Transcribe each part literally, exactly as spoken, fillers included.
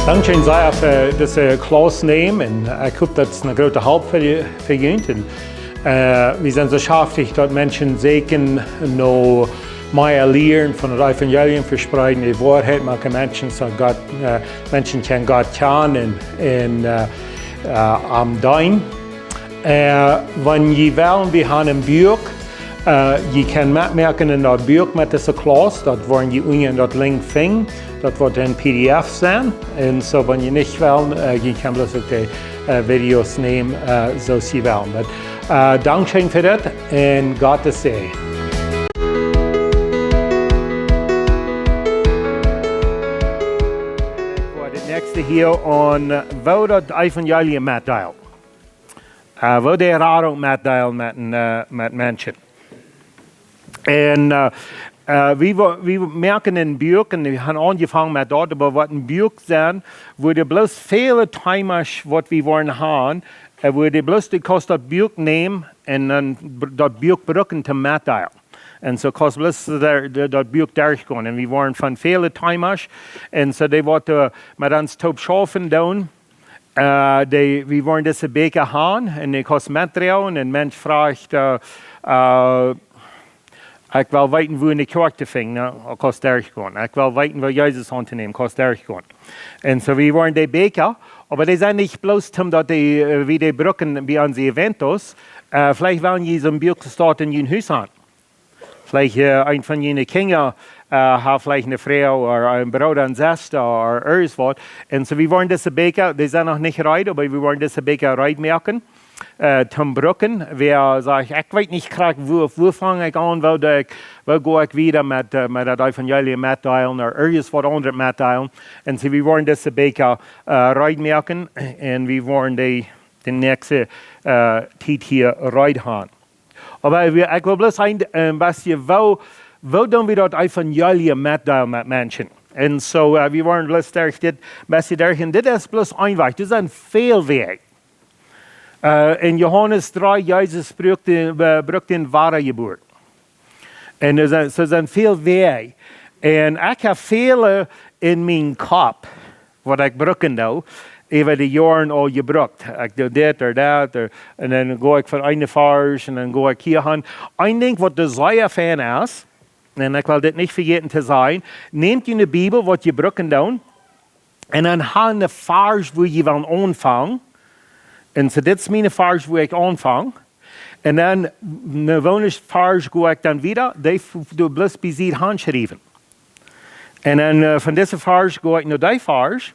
Dankscheen sea fa dise Klauss nämen un ekj hop daut es eene groote Help fa, fa junt. Un, äh, wie sent soo schaftich daut Menschen secha no mea lieren von daut Evangelium vespreeden, de Woarheit moaken, Menschen soo Gott, äh, Menschen kjennen Gott kjanen un, un, äh, äh, am deenen. Äh, wan jie wellen, wie haben een Buak, äh, jie kjennen metmoaken en daut Buak met dise Klauss, daut woaren jie unjen daut Link finjen, daut woat een P D F sennen. Un soo, wan jie nich wellen, äh, jie kjennen bloos uk de, äh, Videos nämen, äh, soo aus jie wellen. Oba, äh, dankscheen fa daut un Gott sien Säajen. Fa daut näakjste hia aun, äh, woo daut Evangelium metdeelen. Äh, woo de Radunk metdeelen met, äh, met Menschen. Un, äh, äh, wie, wo- wie moaken een Buak, un wie haben aunjefongen met daut, oba woat een Buak sennen, wua doa bloos väle Themas waut wie woaren haben, äh, wua doa bloos, du kaust daut Buak nämen un dan br- daut Buak brucken toom metdeelen. Un soo kaust bloos doa, doa, daut Buak derchgonen. Un wie woaren von väle Themas, un soo dee waut, äh, met ons toop schaufen doonen, äh, dee, wie woaren dise Bieekja haben, un dee kaust metdroagen, un Mensch fruacht, äh, äh, ekj well weeten, wua enne Kjoakj to finjen, nä, kaust derchgonen. Ekj well weeten, woo Jesus auntonämen, kaust derchgonen. Un soo, wie woaren dee Bieekja, oba dee sent nich bloos toom daut dee, äh, wie dee brucken bie onse Eventos, äh, veleicht wellen jie soon Buak stoakj en jun Hus haben. Veleicht, äh, eena von june Kjinja, äh, haft veleicht eene Fru ooda een Brooda, eene Sesta ooda irjent waut. Un soo, wie woaren dise Bieekja, dee sent noch nich reed, oba wie woaren dise Bieekja reed moaken, äh, toom brucken. Wäa sajcht, ekj weet nich krakjt, wua, wua fang ekj aun, wua doo ekj, wua go ekj wieda met, äh, met daut Evangelium metdeelen ooda irjent waut aundret metdeelen. Un soo, wie woaren dise Bieekja, äh, reed moaken un wie woaren dee de näakjste, äh, Tiet hia reed haben. Oba wie, ekj well bloos een, een bät, woo, woo doonen wie daut Evangelium metdeelen met Menschen? Un soo, äh, wie woaren bloos derch dit bät derch, un dit es bloos een Wajch. Doa sent väl Wäaj. Äh, en Johanes dree, Jesus brukt de, äh, brukt de Wadajeburt. Un doa sent, doa sent väl Wäaj. Un ekj hab väle en mienen Kopp, waut ekj brucken doo, äwa de Joaren aul jebrukt. Ekj doo dit ooda daut, ooda, un dan go ekj von een Varsch, un dan go ekj hia han. Een Dinkj waut doa sea fein es, un ekj well dit nich vejäten to sajen, nämt june Bibel, waut jie brucken doonen, un dan han een Varsch, wua jie wellen aunfangen. Un soo, dit es mien Varsch, wua ekj aunfang. Un dan, no woone Varsch go ekj dan wieda, dee f- doo bloos bie Sied hanschriewen. Un dan, äh, von dise Varsch go ekj no dee Varsch.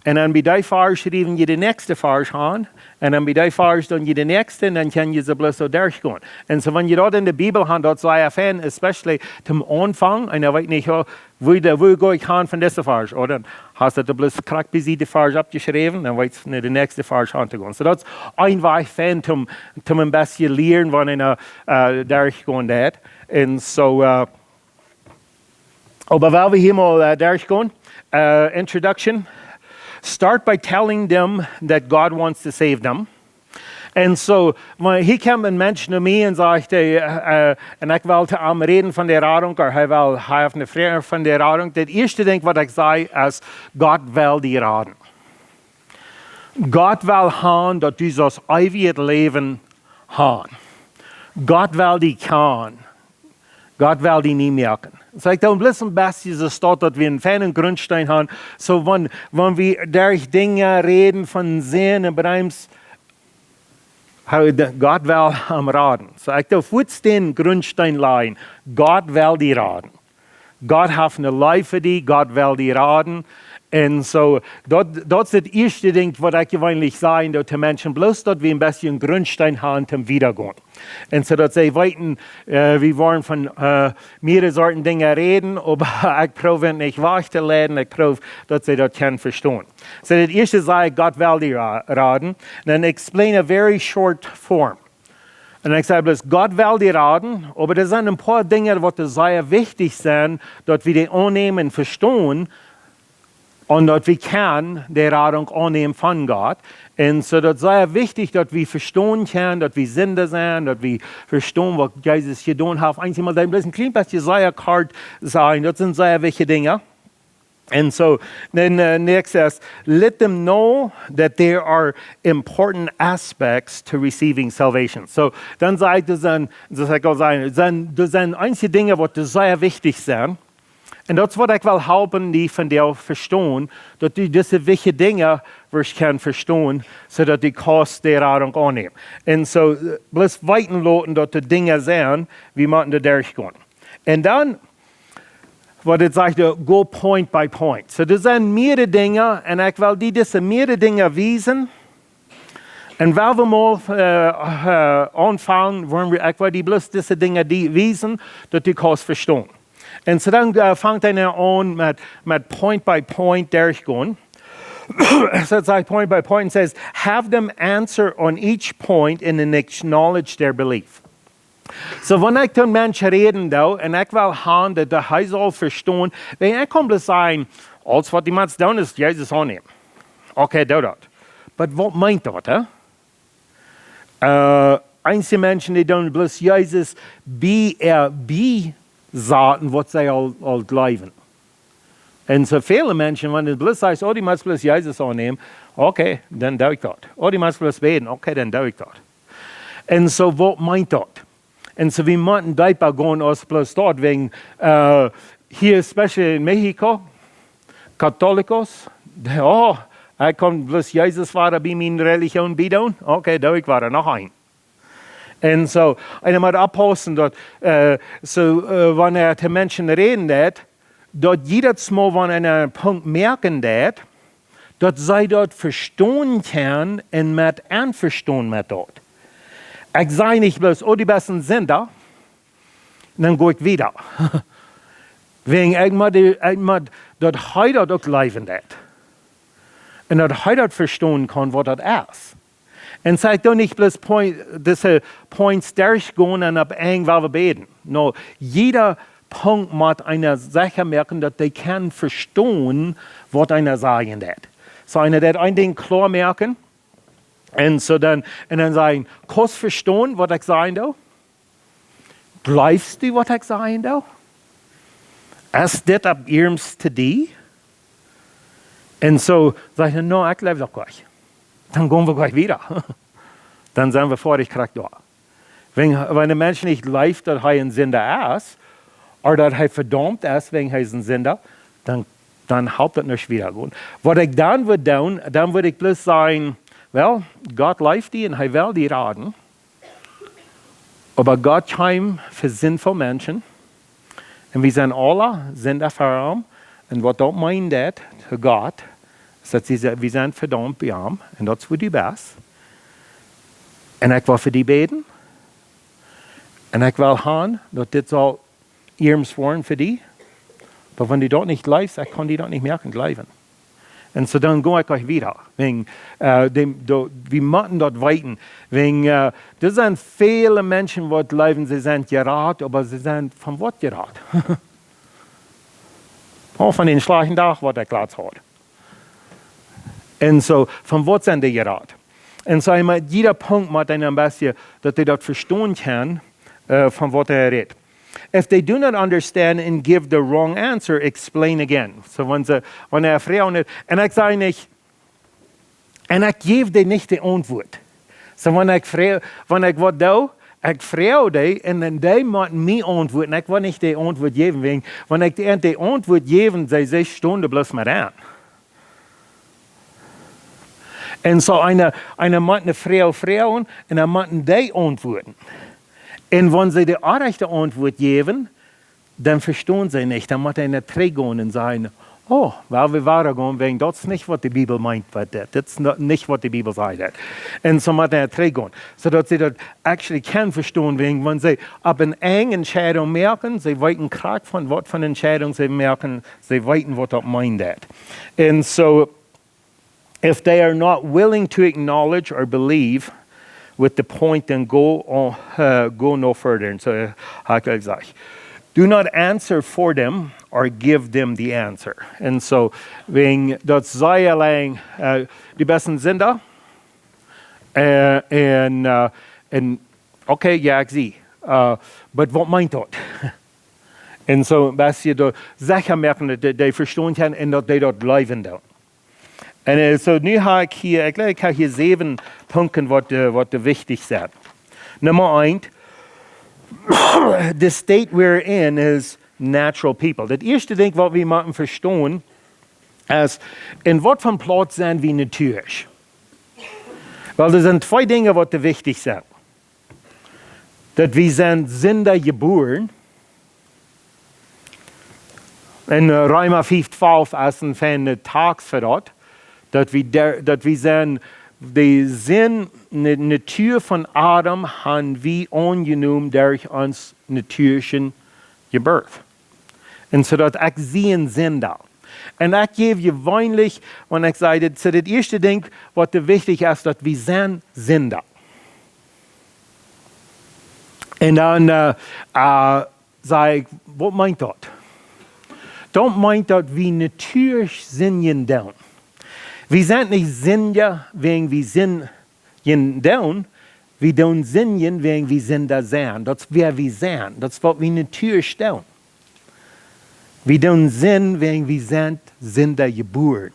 Un dan bie dee Varsch schriewen jie de näakjste Varsch han. Un dan bie dee Varsch dan jie de näakjste, un dan kjennen jie soo bloos soo derchgonen. Un soo, wan jie daut en de Bibel han, daut es sea fein, especially toom Aunfang. Un dan weet nich, oh, wua de, wua go ekj han von dise Varsch? Ooda dan hast du bloos krakjt bie Sied de Varsch oppjeschräwen, dan weetst no de näakjste Varsch han to gonen. Soo, daut es een Wajch fein toom, toom een bät lieren, wan eena, äh, derchgonen deit. Un soo, äh, oba wan wie hia mol, äh, derchgonen, äh, introduction, start by telling them that God wants to save them. Un soo, wan hia kjemt een Mensch no mie un sajcht, äh, äh, un ekj well to am räden von de Radunk, ooda hee well, hee haft eene Froag von de Radunk. Daut ieeschte Dinkj waut ekj saj es, Gott well die raden. Gott well han daut du saust eewjet Läwen han. Gott well die kjanen. Gott well die nie moaken. Soo, ekj doo een bät, een bät soo stoakj daut wie een feinen Grundstein han. Soo, wan, wan wie derch Dinja räden von Sind un Brems, hee, de- Gott well am raden. Soo, ekj doo fuaz dän Grundstein lajen. Gott well die raden. Gott haft eene Leew fa die, Gott well die raden. Un soo, daut, daut es daut ieeschte Dinkj waut ekj jeweenlich saj, daut de Menschen bloos daut wie een bät een Grundstein han toom wiedagonen. Un soo daut see weeten, äh, wie woaren von, äh, mearere Sorten Dinja räden, oba ekj proow nich wajch to leiden, ekj proow daut see daut kjennen vestonen. Soo, daut ieeschte saj ekj, Gott well die ra- raden. Then explain a very short form. Un ekj saj bloos, Gott well die raden, oba doa sent een poa Dinja waut sea wichtich sent, daut wie dee aunnämen un vestonen, un daut wie kjennen de Radunk aunnämen von Gott. Un soo daut es sea wichtich daut wie vestonen kjennen, daut wie Sinda sent, daut wie vestonen waut Jesus jedonen haft. Eent mol daut bloos een kjlien bät sea kort sajen, daut sent sea wichtje Dinja. And so then uh, next says, let them know that there are important aspects to receiving salvation. So dan sajcht et, dan, dan sajcht et, dan, dan, dan sent eenje Dinja waut sea wichtich sent. Un daut es waut ekj well halpen die vondoag vestonen, daut du dise wichtje Dinja woascht kjennen vestonen, soo daut du kaust de Radunk aunnämen. Un soo, äh, bloos weeten loten daut de Dinja sent, wie motten doa derchgonen. Un dan, waut et sajcht, go point by point. So, doa sent mearere Dinja, un ekj well die dise mearere Dinja wiesen. Un wan wie mol äh, äh, aunfangen, woaren wie, ekj well die bloos dise Dinja die wiesen, daut du kaust vestonen. Un so dan äh, fangt eena aun met, met point by point derchgonen. So et sajcht point by point, it says, have them answer on each point and then acknowledge their belief. So wan ekj to een Mensch räden doo un ekj well haben daut hee saul vestonen, wan ekj kaun bloos sajen, aules waut du motst doonen es Jesus aunnämen. Okay, doo daut. But waut meent daut, hè? Äh, eenje Menschen, dee doonen bloos Jesus bie äa bie saten, waut see aul, aul jleewen. Un soo väle Menschen, wan du bloos sajchst, oh, du motst bloos Jesus aunnämen, okay, dan doo ekj daut. Oh, du motst bloos bäden, okay, dan doo ekj daut. Un soo, waut meent daut? Un soo, wie motten deepa gonen aus bloos daut, wäajen äh, hia, especially in Mexico, Katolikos, dee, oh, ekj kaun bloos Jesus wada bie miene Religion biedoonen, okay, doo ekj wada noch een. Un soo, eena mott oppaussen daut, äh, soo, äh, wan eena to Menschen räden deit, daut jiedet Mol, wan eena een Punkt moaken deit, daut see daut vestonen kjennen un met envestonen met daut. Ekj saj nich bloos, oh, du best een Sinda, dan go ekj wieda. Wäajen ekj mott, ekj mott daut hee daut uk jleewen deit. Un daut hee daut vestonen kaun, waut daut es. Un saj ekj dan nich bloos point, dise points derchgonen un opp een well wie bäden. No, jieda Punkt mott eena secha moaken, daut dee kaun vestonen, waut eena sajen deit. So eena deit een Dinkj kloa moaken, un soo dan, un dan sajen, kaust vestonen, waut ekj sajen doo? Jleefst du, waut ekj sajen doo? Es dit opp iernst to die? Un soo sajcht hee, no, ekj jleew daut nich. Dan go wie nich wieda. Dan sent wie foadich krakjt doa. Wan, wan een Mensch nich jleeft, daut hee een Sinda es, ooda daut hee vedaumt es, wäajen hee es een Sinda, dan, dan halpt daut nich wieda gonen. Waut ekj dan wudd doonen, dan wudd ekj bloos sajen, well, Gott leeft die un hee well die raden. Oba Gott kjeem fa sinful Menschen. Un wie sent aula Sinda fa am. Un waut daut meent daut to Gott, es daut see, wie sent vedaumt bie am. Un daut es wua du best. Un ekj well fa die bäden. Un ekj well haben, daut dit saul iernst woaren fa die. Oba wan du daut nich jleefst, ekj kaun die daut nich moaken jleewen. Un soo dan go ekj uk wieda. Wäajen, äh, däm, doo, wie motten daut weeten. Wäajen, äh, doa sent väle Menschen, waut jleewen, see sent jerat, oba see sent von waut jerat? Oh, von dän schlajchten Dach, waut ekj latst haud. Un soo, von waut sent dee jerat? Un soo, eena mott, jieda Punkt mott eena een bät, daut dee daut vestonen kaun, äh, von waut hee rät. If they do not understand and give the wrong answer, explain again. So, wan see, wan eena froagt, un ekj saj nich, un ekj jäw dee nich de Auntwuat. So, wan ekj froag, wan ekj waut doo, ekj froag dee, un dan dee mott mie auntwuaden, ekj woa nich de Auntwuat jäwen, wäajen, wan ekj dee, de Auntwuat jäw, see, see stonen doa bloos mau aun. Un soo eena, eena mott eene Froag froagen un dan motten dee auntwuaden. Un wan see de orrajchte Auntwuat jäwen, dan vestonen see nich. Dan mott eena trigjgonen un sajen, oh, well, wie wieren gonen, wäajen daut es nich waut de Bibel meent bie dit. Dit es no-, nich waut de Bibel sajcht. Un soo mott eena trigjgonen. Soo daut see daut actually kjennen vestonen, wäajen wan see opp eene eejne Entscheidunk moaken, see weeten krakjt von waut fa Entscheidunk see moaken, see weeten waut daut meent. Un soo, if they are not willing to acknowledge or believe with the point, then go on, uh, go no further. Un soo, äh, hab ekj jesajcht, do not answer for them or give them the answer. Un soo, wäajen daut see auleen, äh, dee besten Sinda, äh, un, äh, un, okay, jo, ekj see. Äh, but waut meent daut? Un soo een bät doa secha moaken daut dee, dee vestonen kjennen un daut dee daut jleewen doonen. Un äh, soo nu hab ekj hia, ekj jleew, ekj hab hia säwen Punkten waut, äh, waut wichtich sent. Numma eent, the state we're in is natural people. Daut ieeschte Dinkj waut wie motten vestonen es, en waut fa Plauz sent wie natieelich? Well, doa sent twee Dinja waut wichtich sent. Daut wie sent Sinda jebuaren. En äh, Reema fief twalf es een feina Takjst fa daut, daut wie, daut wie sent, de Sind, de Natua von Adam han wie aunjenomen derch ons natieeliche Jeburt. Un soo daut ekj sie een Sinda. Un ekj jäw jeweenlich, wan ekj saj daut, soo daut ieeschte Dinkj waut wichtich es, daut wie sent Sinda. Un dan äh, äh, saj ekj, waut meent daut? Daut meent daut wie natieelich sindjen doonen. Wie sent nich Sinda wäajen wie sindjen doonen, wie doonen sindjen wäajen wie Sinda sent. Daut es wäa wie sent. Daut es waut wie natieelich doonen. Wie doonen sindjen wäajen wie sent Sinda jebuaren.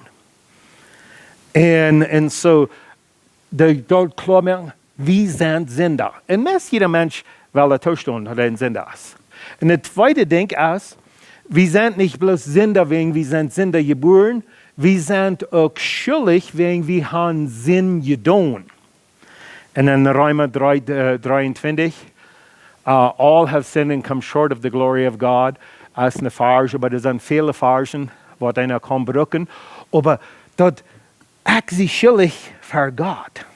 Un, un soo, daut kloa moaken, wie sent Sinda. Un meist jieda Mensch well daut toostonen daut hee een Sinda es. Un daut tweede Dinkj es, wie sent nich bloos Sinda wäajen wie sent Sinda jebuaren, wie sent uk schuldich wäajen wie han Sind jedonen. Un en Reema dree, äh, dreeuntwintich, äh, "All have sinned and come short of the glory of God", es een Varsch, oba doa sent väle Varschen waut eena kaun brucken. Oba daut ekj sie schuldich ver Gott.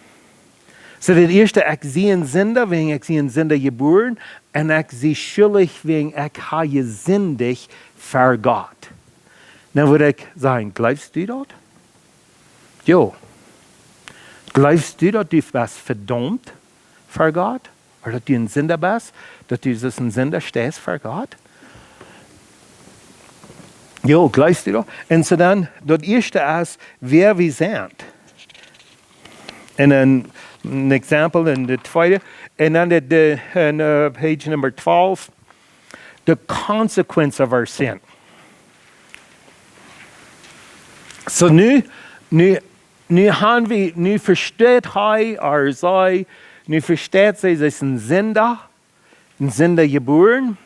Soo daut ieeschte, ekj sie een Sinda, wäajen ekj sie een Sinda jebuaren, un ekj sie schuldich wäajen ekj hab jesindicht ver Gott. Nu wudd ekj sajen, jleefst du daut? Jo. Jleefst du daut du best vedaumt ver Gott? Ooda daut du een Sinda best? Daut du aus een Sinda steist ver Gott? Jo, jleefst du daut? Un soo dan, daut ieeschte es, wäa wie sent. Un een, een Exempel en daut tweede. Un dan de, de, en äh, page number twelve. The consequence of our sin. Soo nu, nu, nu han wie, nu vesteit hee, ooda see, nu vesteit see, see es een Sinda, een Sinda jebuaren.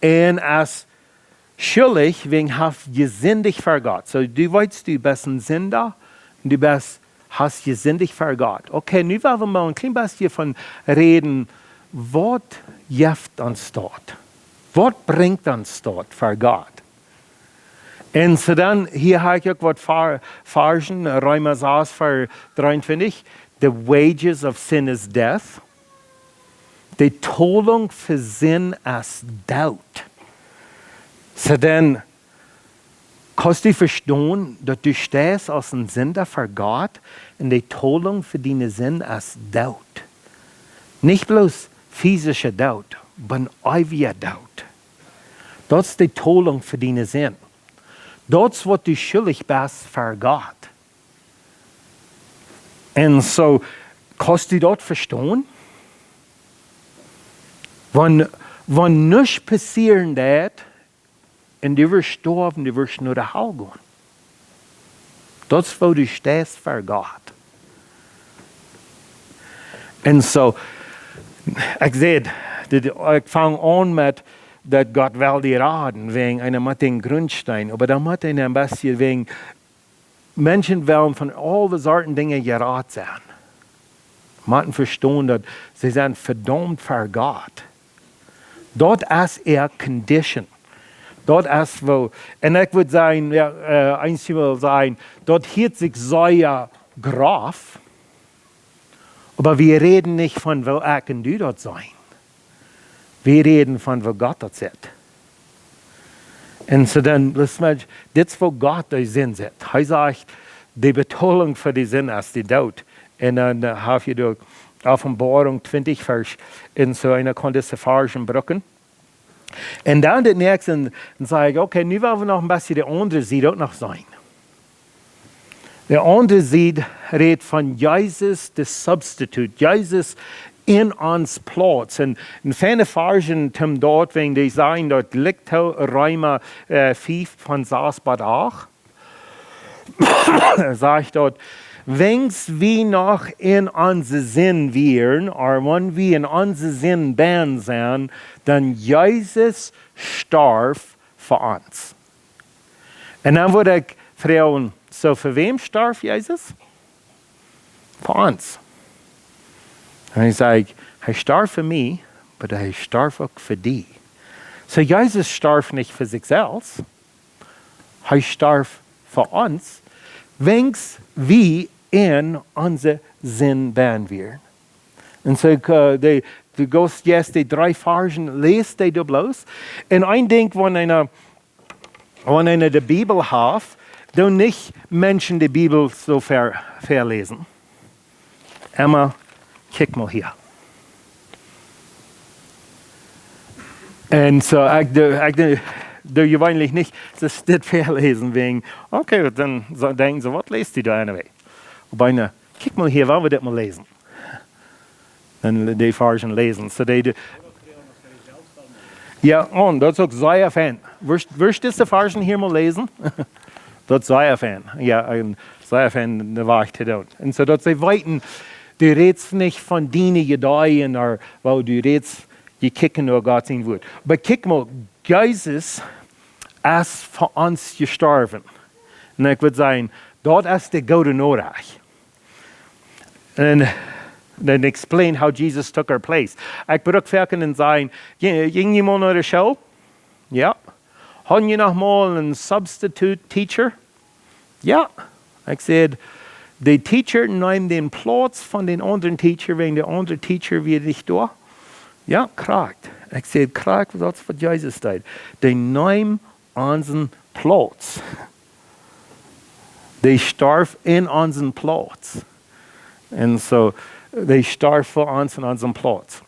Un es schuldich wäajen haft jesindicht ver Gott. Soo, du weetst, du best een Sinda, un du best, hast jesindicht ver Gott. Okay, nu well wie mol een kjlien bät von räden, waut jeft ons daut? Waut brinjt ons daut ver Gott? Un soo dan, hia hab ekj uk waut Var-, Varschen, Reema sas, Varsch dreeuntwintich. "The wages of sin is death." De Betalunk fa Sind es Doot. Soo dan, kaust du vestonen daut du steist aus een Sinda ver Gott un de Betalunk fa diene Sind es Doot? Nich bloos fisischa Doot, oba eewja Doot. Daut es de Betalunk fa diene Sind. Daut es waut du schuldich best ver Gott. Un soo, kaust du daut vestonen? Wan, wan nuscht passieren deed, un du wurscht stoawen, du wurscht no de Hal gonen. Daut es woo du steist ver Gott. Un soo, ekj säd, dit, ekj fang aun met daut Gott well die raden, wäajen eena mott dän Grund steien, oba dan mott eena een bät wäajen Menschen wellen von aule Sorten Dinja jerat sennen. Motten vestonen daut see sent vedaumt ver Gott. Daut es äa condition. Daut es woo, un ekj wudd sajen, jo, äh, eenjemol sajen, daut hieet sikj sea groff, oba wie räden nich von woo ekj un du daut sent. Wie räden von woo Gott daut sitt. Un soo dan, dis Mensch, dit es woo Gott de Sind sitt. Hee sajcht, de Betalunk fa de Sind es de Doot. Un dan äh, hab jie doa Openboarunk twintich Varsch, un soo eena kaun dise Varschen brucken. Un dan daut näakjste, dan saj ekj, okay, nu well wie noch een bät de aundre Sied uk noch seenen. De aundre Sied rät von Jesus, de Substitut. Jesus en ons Plauz. Un, un feine Varschen toom doawäajen, dee sajen daut, jlikj to Reema, äh, fief von sas bat acht, sajcht daut: Wiels wie noch en onse Sind wieren, or wan wie en onse Sind benn sent, dan Jesus storf fa ons. Un dan wudd ekj froagen: So, fa wäm storf Jesus? Fa ons. Un ekj saj: Hee storf fa mie, oba hee storf uk fa die. So, Jesus storf nich fa sikj selfst. Hee storf fa ons, wiels wie en onse Sind benn wieren. Un so, äh, dee, dee Gottes Jeist, dee dree Varschen, läst dee doa bloos. Un een Dinkj, wan eena, wan eena de Bibel haft, dan nich Menschen de Bibel soo ver-, verläsen. Emma, kjikj mol hia. Un so, ekj doo, ekj doo, doo jeweenlich nich, daut dit verläsen wäajen, okay, dan so, denkjen see, waut läst dee doa anyway? Oba eena, kjikj mol hia, wan wie dit mol läsen. Un dee Varschen läsen. So dee, dee, jo, un daut es uk sea fein. Wurscht, wurscht dise Varschen hia mol läsen? Daut es sea fein. Jo, un sea fein, de Wajch to doonen. Un so daut see weeten, du rätst nich von diene Jedanken, oba woo du rätst, jie kjikjen no Gott sien Wuat. Oba kjikj mol, Jesus es fa ons jestorwen. Un ekj wudd sajen, daut es de goode Norecht. And then explain how Jesus took our place. Ekj bruck foaken sajen, jie, jie mol no de School? Jo. Hauden jie noch mol een substitute teacher? Jo. Ekj säd, de teacher neem dän Plauz von dän aundren teacher, wäajen de aundre teacher wia nich doa. Jo, krakjt. Ekj säd, krakjt, daut es waut Jesus deed. Dee neem onsen Plauz. Dee storf en onsen Plauz. Un so, dee storf fa ons en onsen Plauz.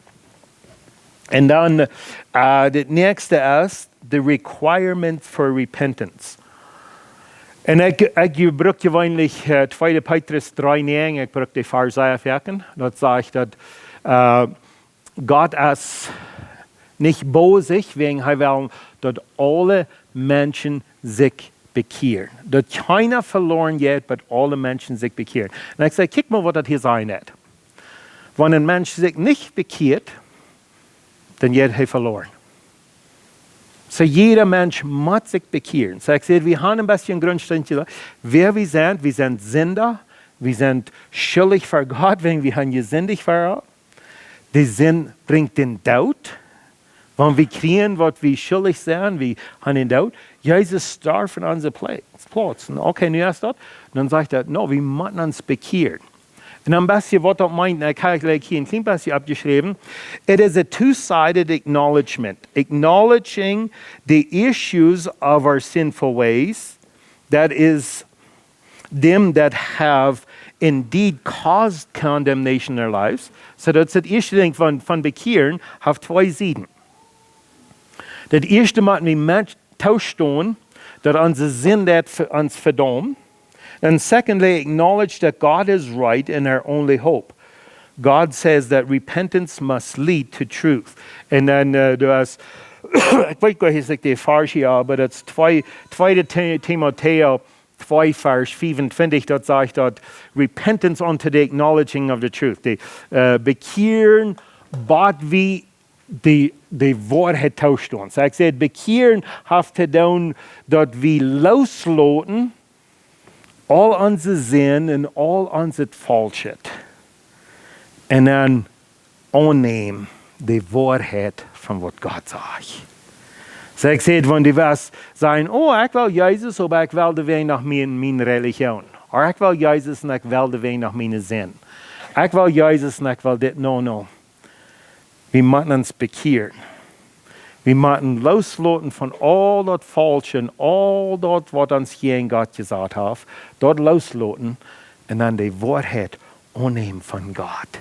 Un dan, äh, daut näakjste es the requirement for repentance. Un ekj, ekj bruck jeweenlich, äh, tweede Petrus dree näajen, ekj bruck dee Varsch sea foaken. Daut sajcht daut, äh, Gott es nich bosich, wäajen hee well, daut aule Menschen sikj bekjieren. Daut kjeena veloren jeit, oba aule Menschen sikj bekjieren. Un ekj saj, kjikj mol, waut daut hia sajen deit. Wan een Mensch sikj nich bekjieet, dan jeit hee veloren. So, jieda Mensch mott sikj bekjieren. So, ekj saj, wie haben een bät Grunt jeläajen, wäa wie sent. Wie sent Sinda, wie sent schuldich ver Gott, wäajen wie haben jesindicht ver Gott. De Sind brinjt dän Doot. Wan wie kjrieen, waut wie schuldich sent, wie haben dän Doot. Jesus storf en onse Pla-, Plauz. Un okay, nu es daut. Dan sajcht hee, no, wie motten ons bekjieren. Un een bät waut daut meent, ekj hab jlikj hia een kjlien bät oppjeschräwen. It is a two-sided acknowledgement. Acknowledging the issues of our sinful ways, that is, them that have indeed caused condemnation in their lives. So daut es daut ieeschte Dinkj von, von bekjieren, haft twee Sieden. Daut ieeschte mott wie met toostonen, daut onse Sind daut fa ons vedaumt. And secondly, acknowledge that God is right and our only hope. God says that repentance must lead to truth. Un dan, äh, du hast, ekj weet nich, es ekj de Varsch hia, oba daut es twee, tweede Ti-, Timotäus twee, Varsch fiefuntwintich, daut sajcht daut, repentance unto the acknowledging of the truth. De, äh, bekjieren, bat wie de, de Woarheit toostonen. So ekj saj, bekjieren haft to doonen, daut wie loosloten aul onse Sind un aul onse Faulschheit. Un dan aunnämen de Woarheit von waut Gott sajcht. So ekj saj, wan du woascht sajen, oh, ekj well Jesus, oba ekj well de Wajch no mien, mien Religion. Or ekj well Jesus un ekj well de Wajch no miene Sind. Ekj well Jesus un ekj well dit, no, no. Wie motten ons bekjieren. Wie motten loosloten von aul daut Faulsche un aul daut, waut ons jäajen Gott jesajcht haft, daut loosloten un dan de Woarheit aunnämen von Gott.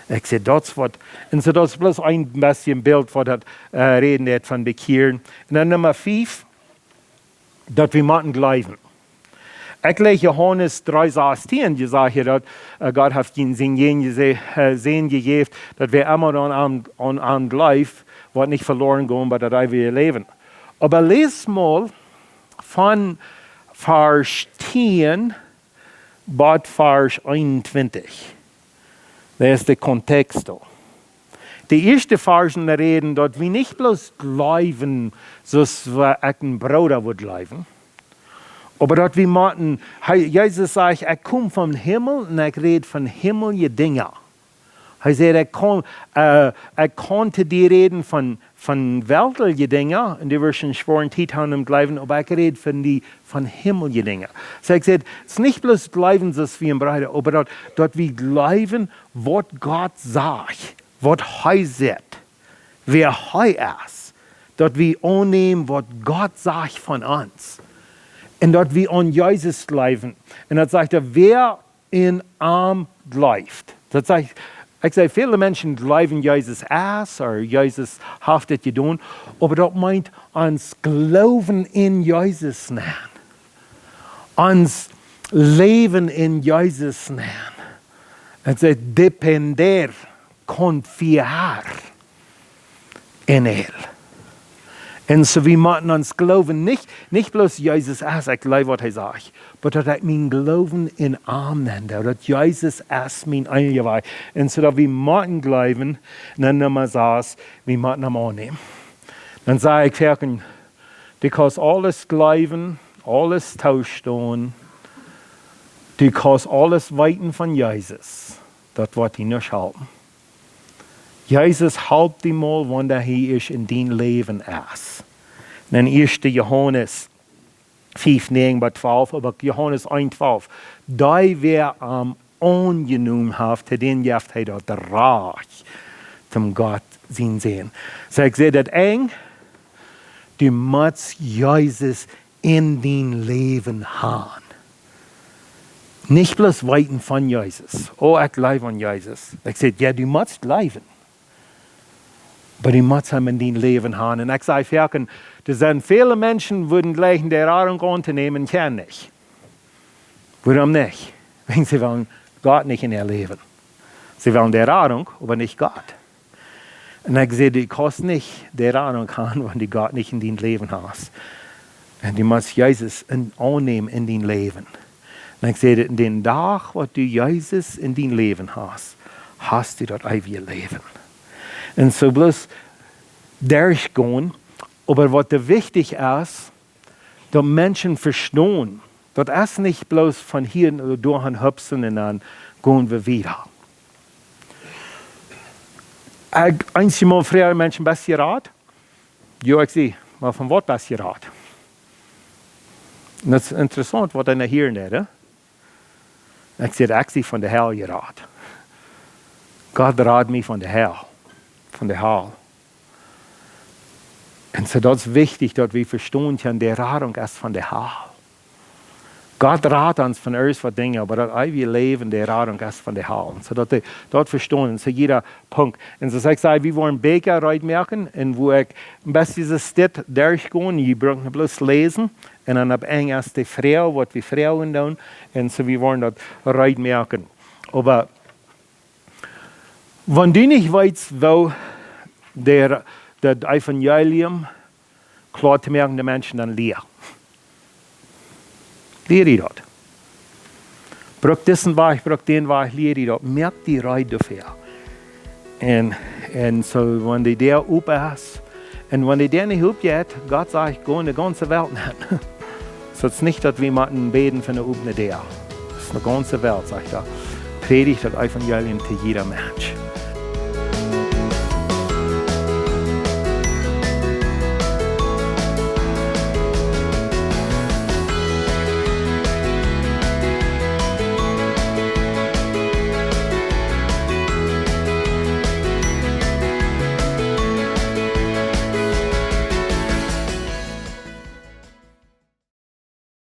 Ekj saj, daut es waut, un so daut es bloos een bät Bilt, waut daut, äh, räden deit von bekjieren. Un dan Numma fief, daut wie motten jleewen. Ekj läs Johanes dree sastieen, dee sajcht hia daut, äh, Gott haft sien, sien Sän jese-, äh, Sän jejäft, daut wäa emma aun am, aun am jleeft, woat nich veloaren gonen, oba daut eewje Läwen. Oba läs mol von Varsch tieen bat Varsch eenuntwintich. Daut es de Kontext doa. De ieeschte Varschen räden, daut wie nich bloos jleewen, soo aus wie een Brooda wudd jleewen, oba daut wie motten, hee, Jesus sajcht: "Ekj kom vom Himmel un ekj räd von himmelje Dinja." Hee säd: "Ekj kaun, äh, ekj kaun to die räden von, von weltelje Dinja, un du woascht eene schwoare Tiet haben em Gloowen, oba ekj räd von die von himmelje Dinja." Soo ekj säd, et es nich bloos jleewen, soo aus wie een Brooda, oba daut, daut wie jleewen, waut Gott sajcht, waut hee sajcht, wäa hee es, daut wie aunnämen, waut Gott sajcht von ons. Un daut wie aun Jesus jleewen. Un daut sajcht hee, wäa en am jleeft. Daut sajcht, ekj säd, väle Menschen jleewen Jesus es, ooda Jesus haft dit jedonen, oba daut meent ons Gloowen en Jesus nämen. Ons Läwen en Jesus nämen. Daut sajcht depender, confiar en él. Un soo wie motten ons Gloowen nich, nich bloos Jesus es, ekj jleew waut hee sajcht, oba daut ekj mien Gloowen en am näm, daut Jesus es mien eensja Wajch. Un soo daut wie motten jleewen, un dan Numma sas, wie motten am aunnämen. Dan saj ekj foaken, du kaust aules jleewen, aules toostonen, du kaust aules weeten von Jesus, daut woat die nich halpen. Jesus halpt die mol, wan hee ieescht en dien Läwen es. Un en ieeschte Johanes fief, näajen bat twalf, oba Johanes een twalf, dee wäa am aunjenomen haft, to dän jeft hee daut Rajcht, toom Gott sien Sän. Soo ekj säd daut eng, du motst Jesus en dien Läwen han. Nich bloos weeten von Jesus. Oh, ekj jleew aun Jesus. Ekj säd, jo, du motst jleewen. Oba du motst am en dien Läwen han. Un ekj saj foaken, doa sent väle Menschen, wudden jleichen de Radunk auntonämen, kjennen nich. Wuarom nich? Wäajen see wellen Gott nich en äa Läwen. See wellen de Radunk, oba nich Gott. Un ekj säd, du kaust nich de Radunk han, wan du Gott nich en dien Läwen hast. Un du motst Jesus en, aunnämen en dien Läwen. Un ekj säd, dän Dach waut du Jesus en dien Läwen hast, hast du daut eewje Läwen. Un soo bloos derchgonen, oba waut doa wichtich es, daut Menschen vestonen, daut es nich bloos von hia no doa han hupsen un dan gonen wie wieda. Ekj, eenjemol froagen Menschen: "Best jerat?" "Jo, ekj sie." "Oba von waut best jerat?" Un daut es interessaunt, waut eena hieren deit, hè? Ekj säd: "Ekj sie von de Hal jerat. Gott rad mie von de Hal, von de Hal." Un soo, daut es wichtich, daut wie vestonen kjennen, de Radunk es von de Hal. Gott rat ons von aules waut Dinja, oba daut eewje Läwen, de Radunk es von de Hal. Un soo daut dee daut vestonen, soo jieda Punkt. Un soo aus ekj säd, wie woaren Bieekja reed moaken, un wua ekj een bät dit derchgonen, jie brucken bloos läsen, un dan opp Enjelsch de Froag, waut wie froagen doonen, un soo wie woaren daut reed moaken. Oba wan du nich weetst, woo de, daut Evangelium kloa to moaken de Menschen, dan lia. Lia die daut. Bruck disen Wajch, bruck dän Wajch, lia die daut. Moak die reed doafäa. Un, un soo, wan de Däa op es, un wan de Däa nich op jeit, Gott sajcht: "Go en de gaunze Welt nenn." Soo, et es nich daut wie motten bäden fa eene opne Däa. Et es de gaunze Welt, sajcht hee. Prädjt daut Evangelium to jieda Mensch.